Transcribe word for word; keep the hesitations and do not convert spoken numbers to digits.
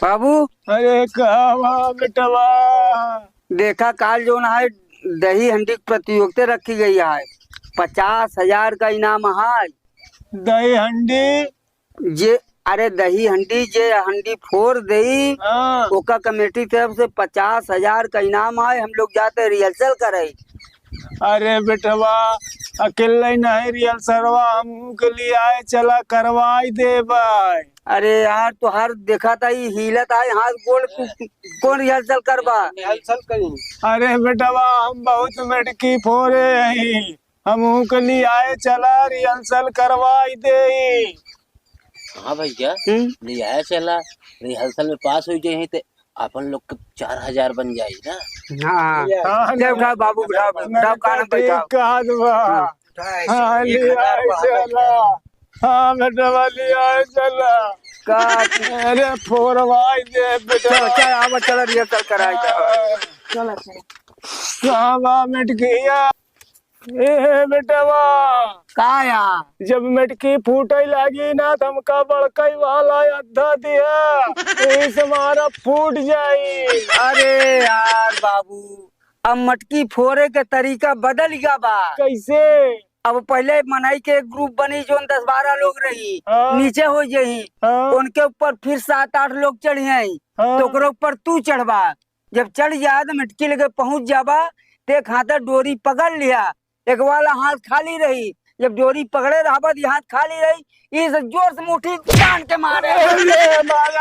बाबू। अरे का बा बेटवा? देखा, काल जौन है दही हंडी की प्रतियोगिता रखी गई है, पचास हजार का इनाम है। दही हंडी? जे, अरे दही हंडी, जे हंडी फोर देई, हाँ। ओका कमेटी तरफ से पचास हजार का इनाम है। हम लोग जाते रिहर्सल करे। अरे बेटवा, अकेले नहीं रिहर्सलवा, हमहू के लिए आए, चला करवाई देबे। अरे यार, तोहार देखा था ई हिलत है हाथ गोड़, तू कौन रिहर्सल करबा? रिहर्सल करी। अरे बेटवा, हम बहुत मटकी फोरे हई, हमहू के लिए आए, चला रिहर्सल करवाई देई। हाँ भैया, हम्म? ले आया चला, रिहर्सल में पास हो जाए तो अपन लोग के चार हजार बन जाई ना। हाँ, हाँ। हाँ, ले उठाओ बाबू, उठाओ, उठाओ, कान पे ठीक उठाओ। कहा दुआ। हाँ। हाँ, ले आए चला। हाँ, बेटवा, ले आए चला। का? अरे, फोरवाई दे, बेटवा। चल, चल, आवा, चल, रिहर्सल कराई। हाँ। चल, चल। कहाँ बा मटकिया? ए बेटवा। का या? जब मटकी फूटे लागी ना, त हमका बड़कई वाला अद्धा दिया, यही से हमारा फूट जाई। अरे यार बाबू, अब मटकी फोरे के तरीका बदल गया बा। कैसे? अब पहले मनई के एक ग्रुप बनी, जोन दस बारह लोग रही, हाँ। नीचे हो जाई, हाँ। उनके ऊपर फिर सात आठ लोग चढ़ी आई, हाँ। तो ओकरे ऊपर तू चढ़बा। जब चढ़ जाए तो मटकी लगे पहुंच जाबा, तो एक हाथ डोरी पकड़ लिया, एक वाला हाथ खाली रही। जब डोरी पकड़े रहबा, तो ये हाथ खाली रही, इस जोर से मुट्ठी बांध के मारे। अरे, मारा।